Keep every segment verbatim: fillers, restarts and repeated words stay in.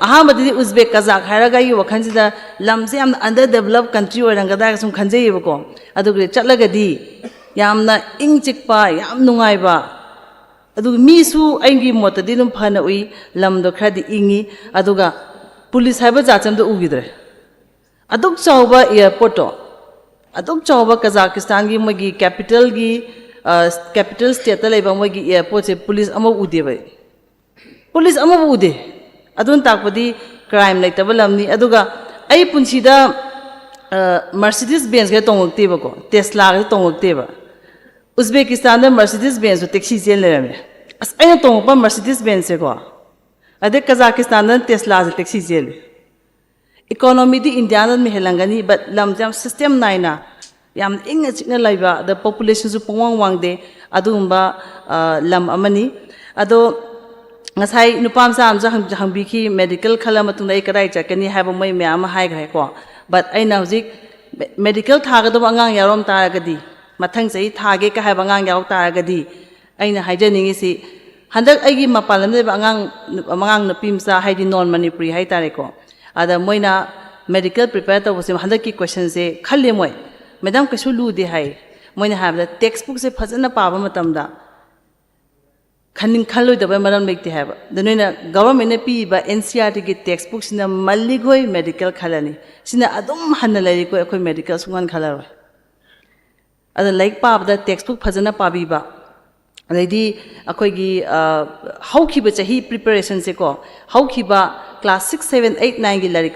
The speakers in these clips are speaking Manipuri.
ꯑꯍꯥꯟꯕꯗꯗꯤ ꯎꯖꯕꯦꯛ ꯀꯖꯥꯛ ꯍꯥꯏꯔꯒ ꯑꯩꯒꯤ ꯋꯥꯈꯜꯁꯤꯗ ꯂꯝꯁꯦ ꯌꯥꯝꯅ ꯑꯟꯗꯔ ꯗꯦꯕꯂꯞ ꯀꯟꯇ꯭ꯔꯤ ꯑꯣꯏꯔꯝꯒꯗ꯭ꯔꯥ ꯁꯨꯝ ꯈꯟꯖꯩꯌꯦꯕꯀꯣ꯫ ꯑꯗꯨꯒ ꯆꯠꯂꯒꯗꯤ ꯌꯥꯝꯅ ꯏꯪ ꯆꯤꯛꯄ, ꯌꯥꯝ ꯅꯨꯡꯉꯥꯏꯕ, ꯑꯗꯨꯒ ꯃꯤꯁꯨ ꯑꯩꯒꯤ ꯃꯣꯠꯇꯗꯤ ꯑꯗꯨꯝ ꯐꯅ ꯎꯏ꯫ ꯂꯝꯗꯣ ꯈꯔꯗꯤ ꯏꯪꯉꯤ꯫ ꯑꯗꯨꯒ ꯄꯨꯂꯤꯁ ꯍꯥꯏꯕ ꯖꯥꯠꯁꯦ ꯑꯝꯇ ꯎꯈꯤꯗ꯭ꯔꯦ꯫ ꯑꯗꯨꯛ ꯆꯥꯎꯕ ꯑꯦꯌꯥꯔꯄꯣꯔꯠꯇꯣ, ꯑꯗꯨꯛ ꯆꯥꯎꯕ ꯀꯖꯥꯀꯤꯁꯇꯥꯟꯒꯤ ꯃꯣꯏꯒꯤ ꯀꯦꯄꯤꯇꯦꯜꯒꯤ, ꯑ, ꯀꯦꯄꯤꯇꯦꯜ ꯁ꯭ꯇꯦꯠꯇ ꯂꯩꯕ ꯃꯣꯏꯒꯤ ꯑꯦꯌꯥꯔꯄꯣꯔꯠꯁꯦ ꯄꯨꯂꯤꯁ ꯑꯃ ꯎꯗꯦꯕ ꯑꯩ꯫ ꯄꯨꯂꯤꯁ ꯑꯃꯕꯨ ꯎꯗꯦ꯫ ꯑꯗꯨꯅ ꯇꯥꯛꯄꯗꯤ ꯀ꯭ꯔꯥꯏꯝ ꯂꯩꯇꯕ ꯂꯝꯅꯤ꯫ ꯑꯗꯨꯒ ꯑꯩ ꯄꯨꯟꯁꯤꯗ, ꯑ, ꯃꯔꯁꯤꯗꯤꯁ ꯕꯦꯟꯁꯀ ꯇꯣꯡꯉꯛꯇꯦꯕꯀꯣ, ꯇꯦꯁꯂꯥꯒꯁꯨ ꯇꯣꯡꯉꯛꯇꯦꯕ꯫ ꯎꯖꯕꯦꯀꯤꯁꯇꯥꯟꯗ ꯃꯔꯁꯤꯗꯤꯁ ꯕꯦꯟꯁꯇꯣ ꯇꯦꯛꯁꯤ ꯆꯦꯟ ꯂꯩꯔꯝꯃꯦ꯫ ꯑꯁ, ꯑꯩꯅ ꯇꯣꯡꯉꯛꯄ ꯃꯔꯁꯤꯗꯤꯁ ꯕꯦꯟꯁꯁꯦꯀꯣ, ꯑꯗꯩ ꯀꯖꯥꯀꯤꯁꯇꯥꯟꯗ ꯇꯦꯁꯂꯥꯁꯦ ꯇꯦꯛꯁꯤ ꯆꯦꯜꯂꯤ꯫ ꯏꯀꯣꯅꯣꯃꯤꯗꯤ ꯏꯟꯗꯤꯌꯥꯅ ꯑꯗꯨꯝ ꯍꯦꯜꯂꯝꯒꯅꯤ, but ꯂꯝꯁꯦ ꯌꯥꯝ ꯁꯤꯁꯇꯦꯝ ꯅꯥꯏꯅ, ꯌꯥꯝ ꯏꯪꯅ ꯆꯤꯛꯅ ꯂꯩꯕ, ꯑꯗ ꯄꯣꯄꯨꯂꯦꯁꯟꯁꯨ ꯄꯨꯡꯋꯥꯡ ꯋꯥꯡꯗꯦ, ꯑꯗꯨꯒꯨꯝꯕ, ꯑ, ꯂꯝ ꯑꯃꯅꯤ꯫ ꯑꯗꯣ ꯉꯁꯥꯏ ꯅꯨꯄꯥ ꯃꯆꯥ ꯑꯃꯁꯨ ꯍꯪ-, ꯍꯪꯕꯤꯈꯤ, ꯃꯦꯗꯤꯀꯦꯜ ꯈꯜꯂ ꯃꯇꯨꯡꯗ ꯑꯩ ꯀꯗꯥꯏ ꯆꯠꯀꯅꯤ ꯍꯥꯏꯕ ꯃꯣꯏ ꯃꯌꯥꯝ ꯑꯃ ꯍꯥꯏꯈ꯭ꯔꯦꯀꯣ꯫ But ꯑꯩꯅ ꯍꯧꯖꯤꯛ ꯃꯦ-, ꯃꯦꯗꯤꯀꯦꯜ ꯊꯥꯒꯗꯕ ꯑꯉꯥꯡ ꯌꯥꯎꯔꯝ ꯇꯥꯔꯒꯗꯤ, ꯃꯊꯪ ꯆꯍꯤ ꯊꯥꯒꯦ ꯀ ꯍꯥꯏꯕ ꯑꯉꯥꯡ ꯌꯥꯎ ꯇꯥꯔꯒꯗꯤ, ꯑꯩꯅ ꯍꯥꯏꯖꯅꯤꯡꯉꯤꯁꯤ, ꯍꯟꯗꯛ ꯑꯩꯒꯤ ꯃꯄꯥꯟ ꯂꯝꯗ ꯂꯩꯕ ꯑꯉꯥꯡ, ꯑꯉꯥꯡ ꯅꯨꯄꯤ ꯃꯆꯥ, ꯍꯥꯏꯗꯤ ꯅꯣꯟ ꯃꯅꯤꯄꯨꯔꯤ ꯍꯥꯏꯇꯥꯔꯦꯀꯣ, ꯑꯗ ꯃꯣꯏꯅ ꯃꯦꯗꯤꯀꯦꯜ ꯄ꯭ꯔꯤꯄꯦꯌꯔ ꯇꯧꯕꯁꯦ ꯍꯟꯗꯛꯀꯤ ꯀꯣꯏꯁꯟꯁꯦ ꯈꯜꯂꯦ ꯃꯣꯏ꯫ "ꯃꯦꯗꯥꯝ, ꯀꯩꯁꯨ ꯂꯨꯗꯦ" ꯍꯥꯏ꯫ ꯃꯣꯏꯅ ꯍꯥꯏꯕꯗ ꯇꯦꯛꯁ ꯕꯨꯛꯁꯦ ꯐꯖꯅ ꯄꯥꯕ ꯃꯇꯝꯗ ꯈꯟꯅꯤꯡ-, ꯈꯜꯂꯣꯏꯗꯕ ꯃꯔꯝ ꯂꯩꯇꯦ ꯍꯥꯏꯕ꯫ ꯑꯗ ꯅꯣꯏꯅ ꯒꯚꯔꯟꯃꯦꯟꯠꯅ ꯄꯤꯔꯤꯕ ꯑꯦꯟ ꯁꯤ ꯑꯥꯔ ꯇꯤꯒꯤ ꯇꯦꯛꯁ ꯕꯨꯛꯁꯤꯅ ꯃꯜꯂꯤꯈꯣꯏ ꯃꯦꯗꯤꯀꯦꯜ ꯈꯜꯂꯅꯤ, ꯁꯤꯅ ꯑꯗꯨꯝ ꯍꯟꯅ ꯂꯩꯔꯤꯈꯣꯏ ꯑꯩꯈꯣꯏ ꯃꯦꯗꯤꯀꯦꯜ ꯁꯨꯡꯈꯟ ꯈꯜꯂꯔꯣꯏ꯫ ꯑꯗ ꯂꯥꯏꯔꯤꯛ ꯄꯥꯕꯗ ꯇꯦꯛꯁ ꯕꯨꯛ ꯐꯖꯅ ꯄꯥꯕꯤꯕ, ꯑꯗꯩꯗꯤ ꯑꯩꯈꯣꯏꯒꯤ, ꯑ, ꯍꯧꯈꯤꯕ ꯆꯍꯤ ꯄ꯭ꯔꯤꯄꯦꯔꯦꯁꯟꯁꯦꯀꯣ, ꯍꯧꯈꯤꯕ ꯀ꯭ꯂꯥꯁ ꯁꯤꯛꯁ, ꯁꯚꯦꯟ, ꯑꯩꯠ, ꯅꯥꯏꯟꯒꯤ ꯂꯥꯏꯔꯤꯛ,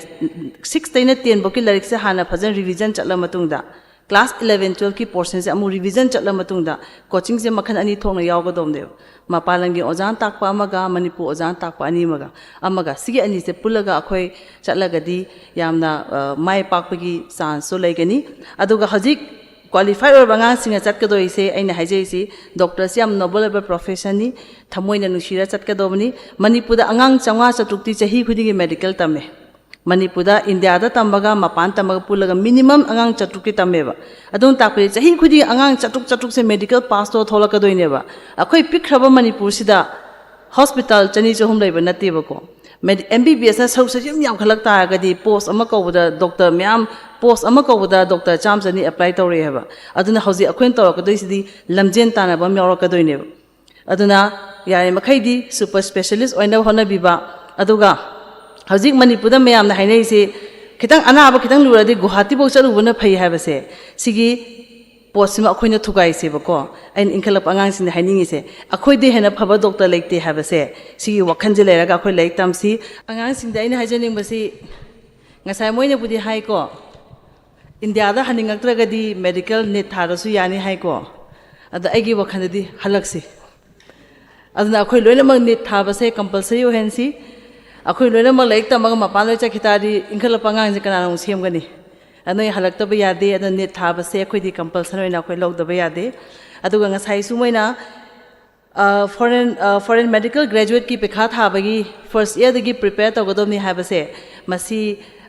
ꯁꯤꯛꯁꯇꯩꯅ ꯇꯦꯟ ꯐꯥꯎꯒꯤ ꯂꯥꯏꯔꯤꯛꯁꯦ ꯍꯥꯟꯅ ꯐꯖꯅ ꯔꯤꯚꯤꯖꯟ ꯆꯠꯂ ꯃꯇꯨꯡꯗ, ꯀ꯭ꯂꯥꯁ ꯏꯂꯚꯦꯟ, ꯇꯨꯋꯦꯜꯐꯀꯤ ꯄꯣꯔꯁꯟꯁꯦ ꯑꯃꯨꯛ ꯔꯤꯚꯤꯖꯟ ꯆꯠꯂ ꯃꯇꯨꯡꯗ, ꯀꯣꯆꯤꯡꯁꯦ ꯃꯈꯜ ꯑꯅꯤ ꯊꯣꯛꯅ ꯌꯥꯎꯒꯗꯧꯕꯅꯦꯕ꯫ ꯃꯄꯥꯟ ꯂꯝꯒꯤ ꯑꯣꯖꯥꯅ ꯇꯥꯛꯄ ꯑꯃꯒ, ꯃꯅꯤꯄꯨꯔ ꯑꯣꯖꯥꯅ ꯇꯥꯛꯄ ꯑꯅꯤ ꯑꯃꯒ, ꯑꯃꯒ꯫ ꯁꯤꯒꯤ ꯑꯅꯤꯁꯦ ꯄꯨꯜꯂꯒ ꯑꯩꯈꯣꯏ ꯆꯠꯂꯒꯗꯤ ꯌꯥꯝꯅ, ꯑ, ꯃꯥꯏ ꯄꯥꯛꯄꯒꯤ ꯆꯥꯟꯁꯁꯨ ꯂꯩꯒꯅꯤ꯫ ꯑꯗꯨꯒ ꯍꯧꯖꯤꯛ ꯀ꯭ꯋꯥꯂꯤꯐꯥꯏ ꯑꯣꯏꯔꯕ ꯑꯉꯥꯡꯁꯤꯡꯅ ꯆꯠꯀꯗꯣꯏꯁꯦ, ꯑꯩꯅ ꯍꯥꯏꯖꯔꯤꯁꯤ, ꯗꯣꯛꯇꯔꯁꯤ ꯌꯥꯝ ꯅꯣꯕꯜ ꯑꯣꯏꯕ ꯄ꯭ꯔꯣꯐꯦꯁꯟꯅꯤ, ꯊꯃꯣꯏꯅ ꯅꯨꯡꯁꯤꯔ ꯆꯠꯀꯗꯧꯕꯅꯤ꯫ ꯃꯅꯤꯄꯨꯔꯗ ꯑꯉꯥꯡ ꯆꯥꯝꯃꯉꯥ ꯆꯥꯇ꯭ꯔꯨꯛꯇꯤ ꯆꯍꯤ ꯈꯨꯗꯤꯡꯒꯤ ꯃꯦꯗꯤꯀꯦꯜ ꯇꯝꯃꯦ꯫ ꯃꯅꯤꯄꯨꯔꯗ, ꯏꯟꯗꯤꯌꯥꯗ ꯇꯝꯕꯒ ꯃꯄꯥꯟ ꯇꯝꯕꯒ ꯄꯨꯜꯂꯒ ꯃꯤꯅꯤꯃꯝ ꯑꯉꯥꯡ ꯆꯥꯇ꯭ꯔꯨꯛꯇꯤ ꯇꯝꯃꯦꯕ꯫ ꯑꯗꯨꯅ ꯇꯥꯛꯄꯗꯤ ꯆꯍꯤ ꯈꯨꯗꯤꯡꯒꯤ ꯑꯉꯥꯡ ꯆꯥꯇ꯭ꯔꯨꯛ ꯆꯥꯇ꯭ꯔꯨꯛꯁꯦ ꯃꯦꯗꯤꯀꯦꯜ ꯄꯥꯁ ꯇꯧꯔ ꯊꯣꯛꯂꯛꯀꯗꯣꯏꯅꯦꯕ꯫ ꯑꯩꯈꯣꯏ ꯄꯤꯛꯈ꯭ꯔꯕ ꯃꯅꯤꯄꯨꯔꯁꯤꯗ ꯍꯣꯁꯄꯤꯇꯥꯜ ꯆꯅꯤ ꯆꯍꯨꯝ ꯂꯩꯕ ꯅꯠꯇꯦꯕꯀꯣ꯫ ꯑꯦꯝ ꯕꯤ ꯕꯤ ꯑꯦꯁꯅ ꯁꯔꯨꯛ ꯆꯍꯤ ꯑꯃ ꯌꯥꯝꯈꯠꯂꯛ ꯇꯥꯔꯒꯗꯤ ꯄꯣꯁ ꯑꯃ ꯀꯧꯕꯗ ꯗꯣꯛꯇꯔ ꯃꯌꯥꯝ, ꯄꯣꯁ ꯑꯃ ꯀꯧꯕꯗ ꯗꯣꯛꯇꯔ ꯆꯥꯝꯃ ꯆꯅꯤ ꯑꯦꯄ꯭ꯂꯥꯏ ꯇꯧꯔꯛꯑꯦ ꯍꯥꯏꯕ꯫ ꯑꯗꯨꯅ ꯍꯧꯖꯤꯛ ꯑꯩꯈꯣꯏꯅ ꯇꯧꯔꯛꯀꯗꯣꯏꯁꯤꯗꯤ ꯂꯝꯖꯦꯟ ꯇꯥꯟꯅꯕ ꯑꯃ ꯌꯥꯎꯔꯛꯀꯗꯣꯏꯅꯦꯕ꯫ ꯑꯗꯨꯅ ꯌꯥꯔꯤꯃꯈꯩꯗꯤ ꯁꯨꯄꯔ ꯏꯁꯄꯦꯁꯤꯌꯦꯂꯤꯁ ꯑꯣꯏꯅꯕ ꯍꯣꯠꯅꯕꯤꯕ꯫ ꯑꯗꯨꯒ ꯍꯧꯖꯤꯛ ꯃꯅꯤꯄꯨꯔꯗ ꯃꯌꯥꯝꯅ ꯍꯥꯏꯅꯔꯤꯁꯦ, ꯈꯤꯇꯪ ꯑꯅꯥꯕ ꯈꯤꯇꯪ ꯂꯨꯔꯗꯤ ꯒꯨꯋꯥꯍꯥꯇꯤꯐꯧ ꯆꯠꯂꯨꯕꯅ ꯐꯩ ꯍꯥꯏꯕꯁꯦ, ꯁꯤꯒꯤ ꯄꯣꯠꯁꯤꯃ ꯑꯩꯈꯣꯏꯅ ꯊꯨꯒꯥꯏꯁꯦꯕꯀꯣ꯫ ꯑꯩꯅ ꯏꯟꯈꯠꯂꯛꯄ ꯑꯉꯥꯡꯁꯤꯡꯗ ꯍꯥꯏꯅꯤꯡꯉꯤꯁꯦ, ꯑꯩꯈꯣꯏꯗꯩ ꯍꯦꯟꯅ ꯐꯕ ꯗꯣꯛꯇꯔ ꯂꯩꯇꯦ ꯍꯥꯏꯕꯁꯦ, ꯁꯤꯒꯤ ꯋꯥꯈꯜꯁꯦ ꯂꯩꯔꯒ ꯑꯩꯈꯣꯏ ꯂꯥꯏꯔꯤꯛ ꯇꯝꯁꯤ꯫ ꯑꯉꯥꯡꯁꯤꯡꯗ ꯑꯩꯅ ꯍꯥꯏꯖꯅꯤꯡꯕꯁꯤ, ꯉꯁꯥꯏ ꯃꯣꯏꯅꯕꯨꯗꯤ ꯍꯥꯏꯀꯣ, ꯏꯟꯗꯤꯌꯥꯗ ꯍꯟꯅꯤꯡꯉꯛꯇ꯭ꯔꯒꯗꯤ ꯃꯦꯗꯤꯀꯦꯜ ꯅꯤꯠ ꯊꯥꯔꯁꯨ ꯌꯥꯅꯤ ꯍꯥꯏꯀꯣ꯫ ꯑꯗꯣ ꯑꯩꯒꯤ ꯋꯥꯈꯜꯗꯗꯤ ꯍꯜꯂꯛꯁꯤ꯫ ꯑꯗꯨꯅ ꯑꯩꯈꯣꯏ ꯂꯣꯏꯅꯃꯛ ꯅꯤꯠ ꯊꯥꯕꯁꯦ ꯀꯝꯄꯜꯁꯔꯤ ꯑꯣꯏꯍꯟꯁꯤ꯫ ꯑꯩꯈꯣꯏ ꯂꯣꯏꯅꯃꯛ ꯂꯥꯏꯔꯤꯛ ꯇꯝꯃꯒ ꯃꯄꯥꯟ ꯂꯣꯏ ꯆꯠꯈꯤ ꯇꯥꯔꯗꯤ ꯏꯟꯈꯠꯂꯛꯄ ꯑꯉꯥꯡꯁꯦ ꯀꯅꯥꯅ ꯑꯃꯨꯛ ꯁꯦꯝꯒꯅꯤ? ꯑꯗꯨꯅ ꯍꯜꯂꯛꯇꯕ ꯌꯥꯗꯦ꯫ ꯑꯗꯨꯅ ꯅꯤꯠ ꯊꯥꯕꯁꯦ ꯑꯩꯈꯣꯏꯗꯤ ꯀꯝꯄꯜꯁꯔꯤ ꯑꯣꯏꯅ ꯑꯩꯈꯣꯏ ꯂꯧꯗꯕ ꯌꯥꯗꯦ꯫ ꯑꯗꯨꯒ ꯉꯁꯥꯏꯁꯨ ꯃꯣꯏꯅ ꯐꯣꯔꯦꯟ ꯐꯣꯔꯦꯟ ꯃꯦꯗꯤꯀꯦꯜ ꯒ꯭ꯔꯦꯖꯨꯋꯦꯠꯀꯤ ꯄꯩꯈꯥ ꯊꯥꯕꯒꯤ ꯐꯥꯔꯁ ꯏꯌꯔꯗꯒꯤ ꯄ꯭ꯔꯤꯄꯦꯌꯔ ꯇꯧꯒꯗꯕꯅꯤ ꯍꯥꯏꯕꯁꯦ, ꯃꯁꯤ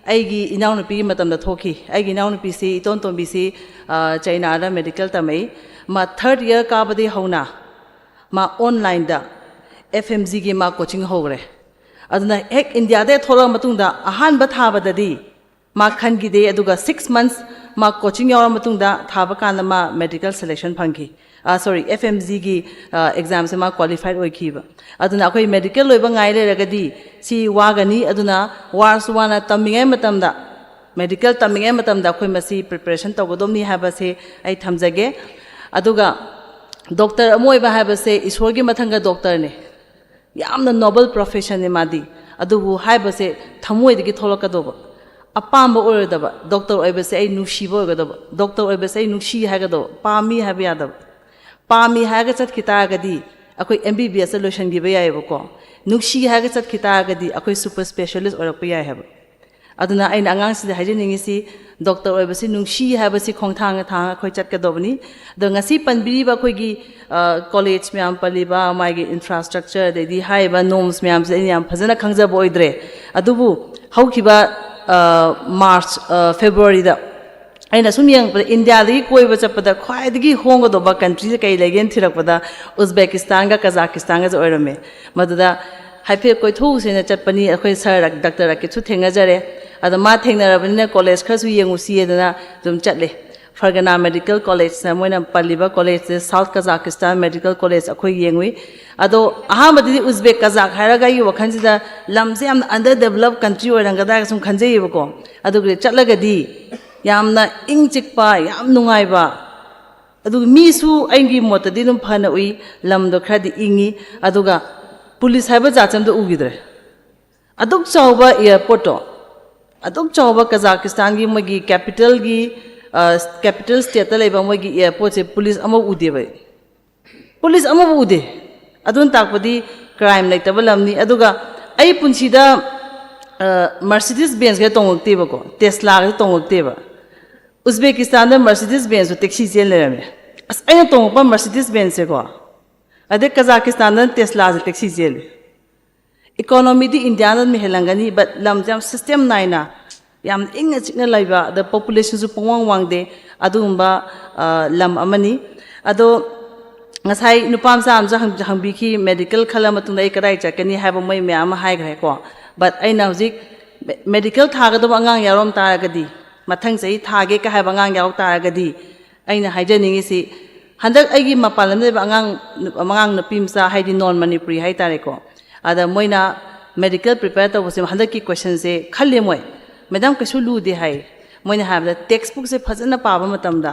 ꯑꯩꯒꯤ ꯏꯅꯥꯎꯅꯨꯄꯤꯒꯤ ꯃꯇꯝꯗ ꯊꯣꯛꯈꯤ꯫ ꯑꯩꯒꯤ ꯏꯅꯥꯎꯅꯨꯄꯤꯁꯤ, ꯏꯇꯣꯟ ꯇꯣꯝꯕꯤꯁꯤ, ꯑ, ꯆꯩꯅꯥꯗ ꯃꯦꯗꯤꯀꯦꯜ ꯇꯝꯃꯛꯏ꯫ ꯃꯥ ꯊꯥꯔꯠ ꯏꯌꯔ ꯀꯥꯕꯗꯒꯤ ꯍꯧꯅ ꯃꯥ ꯑꯣꯟꯂꯥꯏꯟꯗ ꯑꯦꯐ ꯑꯦꯝ ꯖꯤꯒꯤ ꯃꯥ ꯀꯣꯆꯤꯡ ꯍꯧꯈ꯭ꯔꯦ꯫ ꯑꯗꯨꯅ ꯍꯦꯛ ꯏꯟꯗꯤꯌꯥꯗ ꯊꯣꯛꯂꯛꯑ ꯃꯇꯨꯡꯗ ꯑꯍꯥꯟꯕ ꯊꯥꯕꯗꯗꯤ ꯃꯥ ꯈꯟꯈꯤꯗꯦ, ꯑꯗꯨꯒ ꯁꯤꯛꯁ ꯃꯟꯊꯁ ꯃꯥ ꯀꯣꯆꯤꯡ ꯌꯥꯎꯔ ꯃꯇꯨꯡꯗ ꯊꯥꯕ ꯀꯥꯟꯗ ꯃꯥ ꯃꯦꯗꯤꯀꯦꯜ ꯁꯦꯂꯦꯛꯁꯟ ꯐꯪꯈꯤ꯫ ꯁꯣꯔꯤ, ꯑꯦꯐ ꯑꯦꯝ ꯖꯤꯒꯤ ꯑꯦꯛꯖꯥꯝꯁꯦ ꯃꯥ ꯀ꯭ꯋꯥꯂꯤꯐꯥꯏꯠ ꯑꯣꯏꯈꯤꯕ꯫ ꯑꯗꯨꯅ ꯑꯩꯈꯣꯏ ꯃꯦꯗꯤꯀꯦꯜ ꯂꯣꯏꯕ ꯉꯥꯏ ꯂꯩꯔꯒꯗꯤ ꯁꯤ ꯋꯥꯒꯅꯤ꯫ ꯑꯗꯨꯅ ꯋꯥꯔꯁꯨ ꯋꯥꯅ ꯇꯝꯃꯤꯉꯩ ꯃꯇꯝꯗ, ꯃꯦꯗꯤꯀꯦꯜ ꯇꯝꯃꯤꯉꯩ ꯃꯇꯝꯗ ꯑꯩꯈꯣꯏ ꯃꯁꯤ ꯄ꯭ꯔꯤꯄꯦꯔꯦꯁꯟ ꯇꯧꯒꯗꯕꯅꯤ ꯍꯥꯏꯕꯁꯦ ꯑꯩ ꯊꯝꯖꯒꯦ꯫ ꯑꯗꯨꯒ ꯗꯣꯛꯇꯔ ꯑꯃ ꯑꯣꯏꯕ ꯍꯥꯏꯕꯁꯦ ꯏꯁꯣꯔꯒꯤ ꯃꯊꯪꯒ ꯗꯣꯛꯇꯔꯅꯦ꯫ ꯌꯥꯝꯅ ꯅꯣꯕꯜ ꯄ꯭ꯔꯣꯐꯦꯁꯟꯅꯦ ꯃꯥꯗꯤ꯫ ꯑꯗꯨꯕꯨ ꯍꯥꯏꯕꯁꯦ ꯊꯃꯣꯏꯗꯒꯤ ꯊꯣꯛꯂꯛꯀꯗꯧꯕ, ꯑꯄꯥꯝꯕ ꯑꯣꯏꯔꯣꯏꯗꯕ꯫ ꯗꯣꯛꯇꯔ ꯑꯣꯏꯕꯁꯦ ꯑꯩ ꯅꯨꯡꯁꯤꯕ ꯑꯣꯏꯒꯗꯕ, ꯗꯣꯛꯇꯔ ꯑꯣꯏꯕꯁꯦ ꯑꯩ ꯅꯨꯡꯁꯤ ꯍꯥꯏꯒꯗꯕ, ꯄꯥꯝꯃꯤ ꯍꯥꯏꯕ ꯌꯥꯗꯕ꯫ ꯄꯥꯝꯃꯤ ꯍꯥꯏꯔꯒ ꯆꯠꯈꯤ ꯇꯥꯔꯒꯗꯤ ꯑꯩꯈꯣꯏ ꯑꯦꯝ ꯕꯤ ꯕꯤ ꯑꯦꯁꯇ ꯂꯣꯏꯁꯤꯟꯈꯤꯕ ꯌꯥꯏꯑꯕꯀꯣ꯫ ꯅꯨꯡꯁꯤ ꯍꯥꯏꯔꯒ ꯆꯠꯈꯤ ꯇꯥꯔꯒꯗꯤ ꯑꯩꯈꯣꯏ ꯁꯨꯄꯔ ꯏꯁꯄꯦꯁꯤꯌꯦꯂꯤꯁ ꯑꯣꯏꯔꯛꯄ ꯌꯥꯏ ꯍꯥꯏꯕ꯫ ꯑꯗꯨꯅ ꯑꯩꯅ ꯑꯉꯥꯡꯁꯤꯡꯗ ꯍꯥꯏꯖꯅꯤꯡꯉꯤꯁꯤ, ꯗꯣꯛꯇꯔ ꯑꯣꯏꯕꯁꯤ ꯅꯨꯡꯁꯤ ꯍꯥꯏꯕꯁꯤ ꯈꯣꯡꯊꯥꯡ ꯊꯥꯡ ꯑꯩꯈꯣꯏ ꯆꯠꯀꯗꯧꯕꯅꯤ꯫ ꯑꯗꯣ ꯉꯁꯤ ꯄꯟꯕꯤꯔꯤꯕ ꯑꯩꯈꯣꯏꯒꯤ ꯀꯣꯂꯦꯖ ꯃꯌꯥꯝ ꯄꯜꯂꯤꯕ, ꯃꯥꯒꯤ ꯏꯟꯐ꯭ꯔꯥꯁ꯭ꯇ꯭ꯔꯛꯆꯔ, ꯑꯗꯩꯗꯤ ꯍꯥꯏꯔꯤꯕ ꯅꯣꯔꯝꯁ ꯃꯌꯥꯝꯁꯦ ꯑꯩꯅ ꯌꯥꯝ ꯐꯖꯅ ꯈꯪꯖꯕ ꯑꯣꯏꯗ꯭ꯔꯦ꯫ ꯑꯗꯨꯕꯨ ꯍꯧꯈꯤꯕ ꯃꯥꯔꯆ, ꯐꯦꯕ꯭ꯔꯨꯋꯥꯔꯤꯗ ꯑꯩꯅ ꯁꯨꯝ ꯌꯦꯡꯉꯛꯄꯗ ꯏꯟꯗꯤꯌꯥꯗꯒꯤ ꯀꯣꯏꯕ ꯆꯠꯄꯗ ꯈ꯭ꯋꯥꯏꯗꯒꯤ ꯍꯣꯡꯒꯗꯧꯕ ꯀꯟꯇ꯭ꯔꯤꯁꯦ ꯀꯩ ꯂꯩꯒꯦꯅ ꯊꯤꯔꯛꯄꯗ ꯎꯖꯕꯦꯀꯤꯁꯇꯥꯟꯒ ꯀꯖꯥꯀꯤꯁꯇꯥꯟꯒꯁꯦ ꯑꯣꯏꯔꯝꯃꯦ꯫ ꯃꯗꯨꯗ ꯍꯥꯏꯐꯦꯠ ꯀꯣꯏꯊꯣꯛꯎꯁꯦꯅ ꯆꯠꯄꯅꯤ꯫ ꯑꯩꯈꯣꯏ ꯁꯥꯔ ꯗꯥꯛꯇꯔ ꯔꯥꯀꯦꯠꯁꯨ ꯊꯦꯡꯅꯖꯔꯦ꯫ ꯑꯗꯣ ꯃꯥ ꯊꯦꯡꯅꯔꯕꯅꯤꯅ ꯀꯣꯂꯦꯖ ꯈꯔꯁꯨ ꯌꯦꯡꯉꯨꯁꯤꯌꯦꯗꯅ ꯑꯗꯨꯝ ꯆꯠꯂꯦ꯫ ꯐꯔꯒꯅꯥ ꯃꯦꯗꯤꯀꯦꯜ ꯀꯣꯂꯦꯖꯅ ꯃꯣꯏꯅ ꯄꯜꯂꯤꯕ ꯀꯣꯂꯦꯖꯁꯦ ꯁꯥꯎꯠ ꯀꯖꯥꯀꯤꯁꯇꯥꯟ ꯃꯦꯗꯤꯀꯦꯜ ꯀꯣꯂꯦꯖ ꯑꯩꯈꯣꯏ ꯌꯦꯡꯉꯨꯏ꯫ ꯑꯗꯣ ꯑꯍꯥꯟꯕꯗꯗꯤ ꯎꯖꯕꯦꯛ ꯀꯖꯥꯛ ꯍꯥꯏꯔꯒ ꯑꯩꯒꯤ ꯋꯥꯈꯜꯁꯤꯗ ꯂꯝꯁꯦ ꯌꯥꯝꯅ ꯑꯟꯗꯔ ꯗꯦꯕꯂꯞ ꯀꯟꯇ꯭ꯔꯤ ꯑꯣꯏꯔꯝꯒꯗ꯭ꯔꯥ ꯁꯨꯝ ꯈꯟꯖꯩꯌꯦꯕꯀꯣ꯫ ꯑꯗꯨꯒ ꯆꯠꯂꯒꯗꯤ ꯌꯥꯝꯅ ꯏꯪ ꯆꯤꯛꯄ, ꯌꯥꯝ ꯅꯨꯡꯉꯥꯏꯕ, ꯑꯗꯨꯒ ꯃꯤꯁꯨ ꯑꯩꯒꯤ ꯃꯣꯠꯇꯗꯤ ꯑꯗꯨꯝ ꯐꯅ ꯎꯏ꯫ ꯂꯝꯗꯣ ꯈꯔꯗꯤ ꯏꯪꯉꯤ꯫ ꯑꯗꯨꯒ ꯄꯨꯂꯤꯁ ꯍꯥꯏꯕ ꯖꯥꯠꯁꯦ ꯑꯝꯇ ꯎꯈꯤꯗ꯭ꯔꯦ꯫ ꯑꯗꯨꯛ ꯆꯥꯎꯕ ꯑꯦꯌꯥꯔꯄꯣꯔꯠꯇꯣ, ꯑꯗꯨꯛ ꯆꯥꯎꯕ ꯀꯖꯥꯀꯤꯁꯇꯥꯟꯒꯤ ꯃꯣꯏꯒꯤ ꯀꯦꯄꯤꯇꯦꯜꯒꯤ, ꯀꯦꯄꯤꯇꯦꯜ ꯁ꯭ꯇꯦꯠꯇ ꯂꯩꯕ ꯃꯣꯏꯒꯤ ꯑꯦꯌꯥꯔꯄꯣꯔꯠꯁꯦ ꯄꯨꯂꯤꯁ ꯑꯃ ꯎꯗꯦꯕ ꯑꯩ꯫ ꯄꯨꯂꯤꯁ ꯑꯃꯕꯨ ꯎꯗꯦ꯫ ꯑꯗꯨꯅ ꯇꯥꯛꯄꯗꯤ ꯀ꯭ꯔꯥꯏꯝ ꯂꯩꯇꯕ ꯂꯝꯅꯤ꯫ ꯑꯗꯨꯒ ꯑꯩ ꯄꯨꯟꯁꯤꯗ ꯃꯔꯁꯤꯗꯤꯁ ꯕꯦꯟꯁꯀ ꯇꯣꯡꯉꯛꯇꯦꯕꯀꯣ, ꯇꯦꯁꯂꯥꯒꯁꯨ ꯇꯣꯡꯉꯛꯇꯦꯕ꯫ ꯎꯖꯕꯦꯀꯤꯁꯇꯥꯟꯗ ꯃꯔꯁꯤꯗꯤꯁ ꯕꯦꯟꯁꯇꯣ ꯇꯦꯛꯁꯤ ꯆꯦꯟ ꯂꯩꯔꯝꯃꯦ꯫ ꯑꯁ, ꯑꯩꯅ ꯇꯣꯡꯉꯛꯄ ꯃꯔꯁꯤꯗꯤꯁ ꯕꯦꯟꯁꯁꯦꯀꯣ꯫ ꯑꯗꯩ ꯀꯖꯥꯀꯤꯁꯇꯥꯟꯗꯅ ꯇꯦꯁꯂꯥꯁꯦ ꯇꯦꯛꯁꯤ ꯆꯦꯜꯂꯤ꯫ ꯏꯀꯣꯅꯣꯃꯤꯗꯤ ꯏꯟꯗꯤꯌꯥꯅ ꯑꯗꯨꯝ ꯍꯦꯜꯂꯝꯒꯅꯤ, but ꯂꯝꯁꯦ ꯌꯥꯝ ꯁꯤꯁꯇꯦꯝ ꯅꯥꯏꯅ, ꯌꯥꯝ ꯏꯪꯅ ꯆꯤꯛꯅ ꯂꯩꯕ, ꯑꯗ ꯄꯣꯄꯨꯂꯦꯁꯟꯁꯨ ꯄꯪꯋꯥꯡ ꯋꯥꯡꯗꯦ, ꯑꯗꯨꯒꯨꯝꯕ, ꯑ, ꯂꯝ ꯑꯃꯅꯤ꯫ ꯑꯗꯣ ꯉꯁꯥꯏ ꯅꯨꯄꯥ ꯃꯆꯥ ꯑꯃꯁꯨ ꯍꯪ-, ꯍꯪꯕꯤꯈꯤ, ꯃꯦꯗꯤꯀꯦꯜ ꯈꯜꯂ ꯃꯇꯨꯡꯗ ꯑꯩ ꯀꯗꯥꯏ ꯆꯠꯀꯅꯤ ꯍꯥꯏꯕ, ꯃꯣꯏ ꯃꯌꯥꯝ ꯑꯃ ꯍꯥꯏꯈ꯭ꯔꯦꯀꯣ꯫ But ꯑꯩꯅ ꯍꯧꯖꯤꯛ ꯃꯦ-, ꯃꯦꯗꯤꯀꯦꯜ ꯊꯥꯒꯗꯕ ꯑꯉꯥꯡ ꯌꯥꯎꯔꯝ ꯇꯥꯔꯒꯗꯤ, ꯃꯊꯪ ꯆꯍꯤ ꯊꯥꯒꯦ ꯀ ꯍꯥꯏꯕ ꯑꯉꯥꯡ ꯌꯥꯎ ꯇꯥꯔꯒꯗꯤ, ꯑꯩꯅ ꯍꯥꯏꯖꯅꯤꯡꯉꯤꯁꯤ, ꯍꯟꯗꯛ ꯑꯩꯒꯤ ꯃꯄꯥꯟ ꯂꯝꯗ ꯂꯩꯕ ꯑꯉꯥꯡ, ꯑꯉꯥꯡ ꯅꯨꯄꯤ ꯃꯆꯥ, ꯍꯥꯏꯗꯤ non Manipuri ꯍꯥꯏꯇꯥꯔꯦꯀꯣ, ꯑꯗ ꯃꯣꯏꯅ ꯃꯦꯗꯤꯀꯦꯜ ꯄ꯭ꯔꯤꯄꯦꯌꯔ ꯇꯧꯕꯁꯦ ꯍꯟꯗꯛꯀꯤ ꯀꯣꯏꯁꯟꯁꯦ ꯈꯜꯂꯦ ꯃꯣꯏ꯫ "ꯃꯦꯗꯥꯝ, ꯀꯩꯁꯨ ꯂꯨꯗꯦ" ꯍꯥꯏ꯫ ꯃꯣꯏꯅ ꯍꯥꯏꯕꯗ ꯇꯦꯛꯁ ꯕꯨꯛꯁꯦ ꯐꯖꯅ ꯄꯥꯕ ꯃꯇꯝꯗ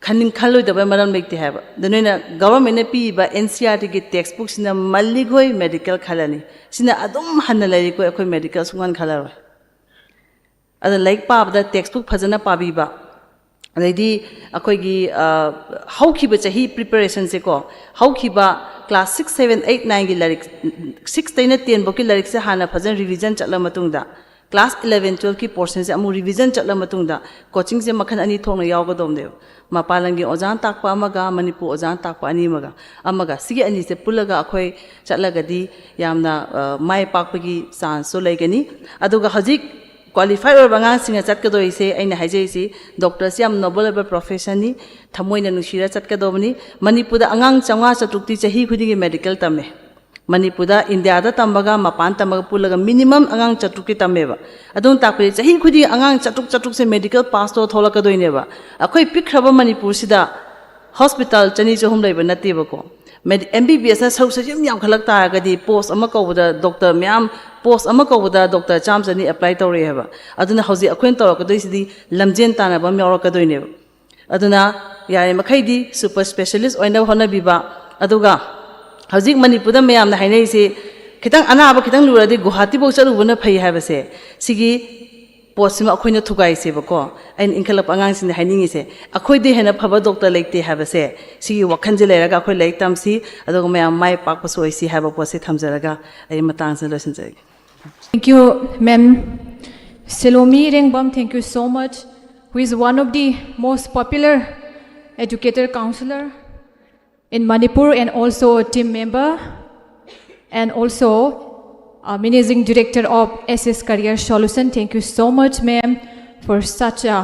ꯈꯟꯅꯤꯡ-, ꯈꯜꯂꯣꯏꯗꯕ ꯃꯔꯝ ꯂꯩꯇꯦ ꯍꯥꯏꯕ꯫ ꯑꯗ ꯅꯣꯏꯅ ꯒꯚꯔꯟꯃꯦꯟꯠꯅ ꯄꯤꯔꯤꯕ ꯑꯦꯟ ꯁꯤ ꯑꯥꯔ ꯇꯤꯒꯤ ꯇꯦꯛꯁ ꯕꯨꯛꯁꯤꯅ ꯃꯜꯂꯤꯈꯣꯏ ꯃꯦꯗꯤꯀꯦꯜ ꯈꯜꯂꯅꯤ꯫ ꯁꯤꯅ ꯑꯗꯨꯝ ꯍꯟꯅ ꯂꯩꯔꯤꯈꯣꯏ ꯑꯩꯈꯣꯏ ꯃꯦꯗꯤꯀꯦꯜ ꯁꯨꯡꯈꯟ ꯈꯜꯂꯔꯣꯏ꯫ ꯑꯗ ꯂꯥꯏꯔꯤꯛ ꯄꯥꯕꯗ ꯇꯦꯛꯁ ꯕꯨꯛ ꯐꯖꯅ ꯄꯥꯕꯤꯕ, ꯑꯗꯩꯗꯤ ꯑꯩꯈꯣꯏꯒꯤ, ꯑ, ꯍꯧꯈꯤꯕ ꯆꯍꯤ ꯄ꯭ꯔꯤꯄꯦꯔꯦꯁꯟꯁꯦꯀꯣ, ꯍꯧꯈꯤꯕ ꯀ꯭ꯂꯥꯁ ꯁꯤꯛꯁ, ꯁꯚꯦꯟ, ꯑꯩꯠ, ꯅꯥꯏꯟꯒꯤ ꯂꯥꯏꯔꯤꯛ, ꯁꯤꯛꯁꯇꯩꯅ ꯇꯦꯟ ꯐꯥꯎꯀꯤ ꯂꯥꯏꯔꯤꯛꯁꯦ ꯍꯥꯟꯅ ꯐꯖꯅ ꯔꯤꯚꯤꯖꯟ ꯆꯠꯂ ꯃꯇꯨꯡꯗ, ꯀ꯭ꯂꯥꯁ ꯏꯂꯚꯦꯟ, ꯇꯨꯋꯦꯜꯐꯀꯤ ꯄꯣꯔꯁꯟꯁꯦ ꯑꯃꯨꯛ ꯔꯤꯚꯤꯖꯟ ꯆꯠꯂ ꯃꯇꯨꯡꯗ, ꯀꯣꯆꯤꯡꯁꯦ ꯃꯈꯜ ꯑꯅꯤ ꯊꯣꯛꯅ ꯌꯥꯎꯒꯗꯧꯕꯅꯦꯕ꯫ ꯃꯄꯥꯟ ꯂꯝꯒꯤ ꯑꯣꯖꯥꯅ ꯇꯥꯛꯄ ꯑꯃꯒ, ꯃꯅꯤꯄꯨꯔ ꯑꯣꯖꯥꯅ ꯇꯥꯛꯄ ꯑꯅꯤ ꯑꯃꯒ, ꯑꯃꯒ, ꯁꯤꯒꯤ ꯑꯅꯤꯁꯦ ꯄꯨꯜꯂꯒ ꯑꯩꯈꯣꯏ ꯆꯠꯂꯒꯗꯤ ꯌꯥꯝꯅ, ꯑ, ꯃꯥꯏ ꯄꯥꯛꯄꯒꯤ ꯆꯥꯟꯁꯁꯨ ꯂꯩꯒꯅꯤ꯫ ꯑꯗꯨꯒ ꯍꯧꯖꯤꯛ ꯀ꯭ꯋꯥꯂꯤꯐꯥꯏ ꯑꯣꯏꯔꯕ ꯑꯉꯥꯡꯁꯤꯡꯅ ꯆꯠꯀꯗꯣꯏꯁꯦ, ꯑꯩꯅ ꯍꯥꯏꯖꯔꯤꯁꯤ, ꯗꯣꯛꯇꯔꯁꯤ ꯌꯥꯝ ꯅꯣꯕꯜ ꯑꯣꯏꯕ ꯄ꯭ꯔꯣꯐꯦꯁꯟꯅꯤ, ꯊꯃꯣꯏꯅ ꯅꯨꯡꯁꯤꯔ ꯆꯠꯀꯗꯧꯕꯅꯤ꯫ ꯃꯅꯤꯄꯨꯔꯗ ꯑꯉꯥꯡ ꯆꯥꯝꯃꯉꯥ ꯆꯥꯇ꯭ꯔꯨꯛꯇꯤ ꯆꯍꯤ ꯈꯨꯗꯤꯡꯒꯤ ꯃꯦꯗꯤꯀꯦꯜ ꯇꯝꯃꯦ꯫ ꯃꯅꯤꯄꯨꯔꯗ, ꯏꯟꯗꯤꯌꯥꯗ ꯇꯝꯕꯒ ꯃꯄꯥꯟ ꯇꯝꯕꯒ ꯄꯨꯜꯂꯒ minimum ꯑꯉꯥꯡ ꯆꯥꯇ꯭ꯔꯨꯛꯀꯤ ꯇꯝꯃꯦꯕ꯫ ꯑꯗꯨꯅ ꯇꯥꯛꯄꯗꯤ ꯆꯍꯤ ꯈꯨꯗꯤꯡ ꯑꯉꯥꯡ ꯆꯥꯇ꯭ꯔꯨꯛ ꯆꯥꯇ꯭ꯔꯨꯛꯁꯦ medical pass ꯇꯧꯔ ꯊꯣꯛꯂꯛꯀꯗꯣꯏꯅꯦꯕ꯫ ꯑꯩꯈꯣꯏ ꯄꯤꯛꯈ꯭ꯔꯕ ꯃꯅꯤꯄꯨꯔꯁꯤꯗ hospital ꯆꯅꯤ ꯆꯍꯨꯝ ꯂꯩꯕ ꯅꯠꯇꯦꯕꯀꯣ꯫ ꯑꯦꯝ ꯕꯤ ꯕꯤ ꯑꯦꯁꯅ ꯁꯔꯨꯛꯁꯦ ꯁꯨꯝ ꯌꯥꯝꯈꯠꯂꯛ ꯇꯥꯔꯒꯗꯤ post ꯑꯃ ꯀꯧꯕꯗ doctor ꯃꯌꯥꯝ, post ꯑꯃ ꯀꯧꯕꯗ doctor ꯆꯥꯝꯃ ꯆꯅꯤ apply ꯇꯧꯔꯛꯑꯦ ꯍꯥꯏꯕ꯫ ꯑꯗꯨꯅ ꯍꯧꯖꯤꯛ ꯑꯩꯈꯣꯏꯅ ꯇꯧꯔꯛꯀꯗꯣꯏꯁꯤꯗꯤ ꯂꯝꯖꯦꯟ ꯇꯥꯟꯅꯕ ꯑꯃ ꯌꯥꯎꯔꯛꯀꯗꯣꯏꯅꯦꯕ꯫ ꯑꯗꯨꯅ ꯌꯥꯔꯤꯃꯈꯩꯗꯤ super specialist ꯑꯣꯏꯅꯕ ꯍꯣꯠꯅꯕꯤꯕ꯫ ꯑꯗꯨꯒ ꯍꯧꯖꯤꯛ ꯃꯅꯤꯄꯨꯔꯗ ꯃꯌꯥꯝꯅ ꯍꯥꯏꯅꯔꯤꯁꯦ, ꯈꯤꯇꯪ ꯑꯅꯥꯕ ꯈꯤꯇꯪ ꯂꯨꯔꯗꯤ ꯒꯨꯋꯥꯍꯥꯇꯤꯐꯧ ꯆꯠꯂꯨꯕꯅ ꯐꯩ ꯍꯥꯏꯕꯁꯦ, ꯁꯤꯒꯤ ꯄꯣꯠꯁꯤꯃ ꯑꯩꯈꯣꯏꯅ ꯊꯨꯒꯥꯏꯁꯦꯕꯀꯣ꯫ ꯑꯩꯅ ꯏꯟꯈꯠꯂꯛꯄ ꯑꯉꯥꯡꯁꯤꯡꯗ ꯍꯥꯏꯅꯤꯡꯉꯤꯁꯦ, ꯑꯩꯈꯣꯏꯗꯤ ꯍꯦꯟꯅ ꯐꯕ doctor ꯂꯩꯇꯦ ꯍꯥꯏꯕꯁꯦ, ꯁꯤꯒꯤ ꯋꯥꯈꯜꯁꯦ ꯂꯩꯔꯒ ꯑꯩꯈꯣꯏ ꯂꯥꯏꯔꯤꯛ ꯇꯝꯁꯤ, ꯑꯗꯨꯒ ꯃꯌꯥꯝ ꯃꯥꯏ ꯄꯥꯛꯄꯁꯨ ꯑꯣꯏꯁꯤ ꯍꯥꯏꯕ ꯄꯣꯠꯁꯤ ꯊꯝꯖꯔꯒ ꯑꯩ ꯃꯇꯥꯡꯁꯤꯗ ꯂꯣꯏꯁꯤꯟꯖꯔꯒꯦ꯫ Thank you, ma'am. Salomi Rengbam, thank you so much, who is one of the most popular educator counselor in Manipur and also a team member and also a managing director of S S Career Solution. Thank you so much, ma'am, for such a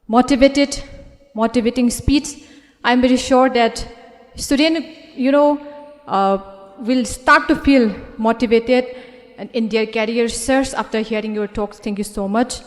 motivated, motivating speech. I'm very sure that student, you know, uh, will start to feel motivated and in their career search after hearing your talks. Thank you so much.